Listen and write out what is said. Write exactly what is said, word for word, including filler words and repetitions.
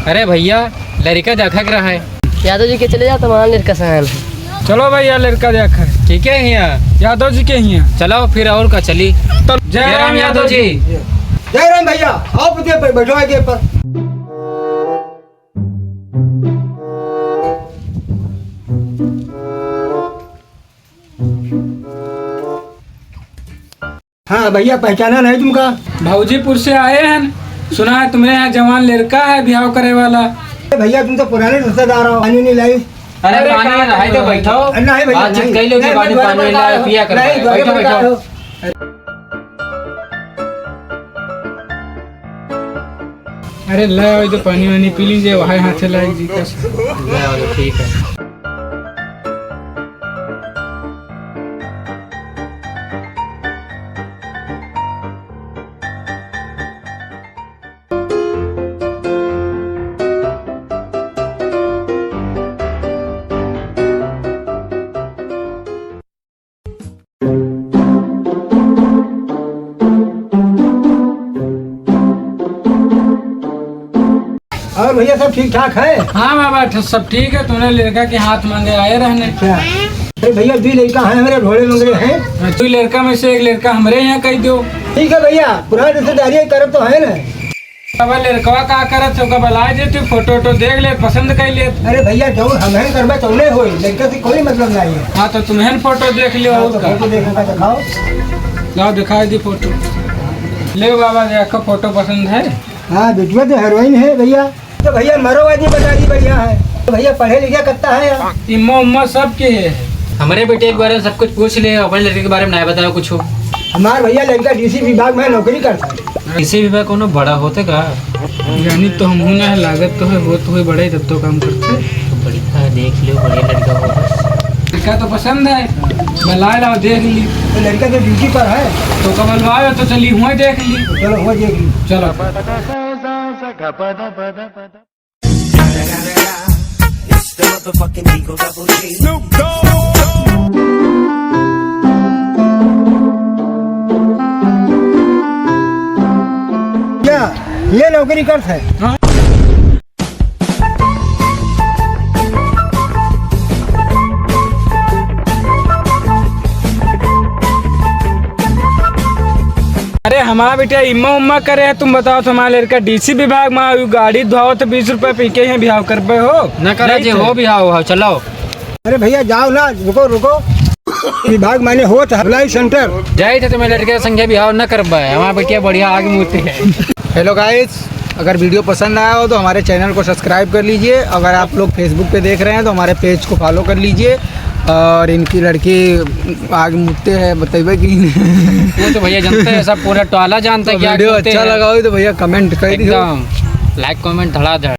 अरे भइया, लरिका देखा के रहा है। यादव जी के चले जाओ, तुम्हारा लरिका सहन। चलो भइया, लरिका देखा है। ठीक है हिया। यादव जी के हिया। चलो फिर और का चली। तो जय राम यादव जी। जय राम भइया, आओ पुतिया पे बैठो आगे पर। हाँ भइया, पहचाना नहीं तुमका? भौजीपुर से आए हैं, सुना है तुम्हरे यहाँ जवान लड़का है ब्याह करे वाला। अरे भइया, तुम तो पुराने रिश्तेदार हो, पानी नहीं लाई। अरे अरे पानी का नहीं तो बैठो। अरे नहीं भइया, बातचीत नहीं। कर लो कि नहीं, पानी, मैं पानी घर लाई, पर पिया कर नहीं, घर बैठो, पर बैठो। अरे ले आओ, ये तो पानी वानी पी लीजिए, वहाँ हाथ से लाइए जी, बस। ले आओ, ठीक है। और भइया, सब ठीक ठाक है? हाँ बाबा, ठ-, सब ठीक है। तुम्हरे लड़का के हाथ मांगे आए रहने। अच्छा। अरे भइया, दुइ लड़का है हमरे, ढोले मंगरे हैं। हाँ, दुइ लड़का में से एक लड़का हमरे यहाँ कह दो। ठीक है भइया, पुरान रिश्तेदारी करब तो है ना। अब लड़कवा का करत हो, का बलाए दे, तू फोटो वोटो देख ले, पसंद कर ले। अरे भइया, जौन हमहन करबा तौने होई, लड़का से कोई मतलब नहीं है। हाँ, तो तुम्हन फोटो देख लियो, हाँ, और तो का? फोटो देखो का दिखाओ। लाओ, दिखाई दी फोटो। ले बाबा, देखो फोटो पसंद है? हाँ, बिटिया तो हीरोइन है भइया। तो भइया मरो आदमी बता दी बढ़िया है। तो भइया पढ़े लिखे कितना है यार? इम्मा उम्मा सब के है। हमरे बेटे के बारे में सब कुछ पूछ ले, अपने लड़के के बारे में नहीं बताओ कुछ। हमार भइया लड़का डीसी विभाग में नौकरी करता है। डीसी विभाग कोनो बड़ा होते का? यानी तो हमहू ना है, लागत तो है, होत होए बड़े, तब तो काम करते। तो बढ़िया है, देख लियो, बढ़िया लड़का हो बस। लड़का तो पसंद है, बुलाए लाओ, देख ली। तो लड़का तो ड्यूटी पर है। तो कब बुलवाओ तो चली हुआ देख ली। चलो, हुआ देख ली। चलो। It's the motherfucking Eagle Double G. Snoop Dogg. क्या ये नौकरी करत है? हाँ। अरे हमार बेटा इम्मा उम्मा करे है, तुम बताओ, तुम्हारा लड़का डीसी विभाग में आयु, गाड़ी धोवत बीस रुपया पी के ही बिहाव करबे हो? न करा नहीं जे थे। हो बिहाव, हो, चलाओ। अरे भइया जाओ ना, रुको, रुको। विभाग माने होत है, सप्लाई सेंटर। जाए थे तुम्हें लड़के संगे बिहाव न करबे, हमारा बेटिया बढ़िया आगे मुड़ती है। Hello guys, अगर video पसंद आया हो तो हमारे channel को subscribe कर लीजिए। अगर आप लोग Facebook पे देख रहे हैं तो हमारे page को follow कर लीजिए। और इनकी लड़की आगे मुड़ते हैं, बतइबे कि वो तो भइया जानते हैं, सब पूरा टोला जानता है तो क्या video करते अच्छा हैं। लगा हो तो भइया comment कर दियो। एकदम like comment धड़ाधड़।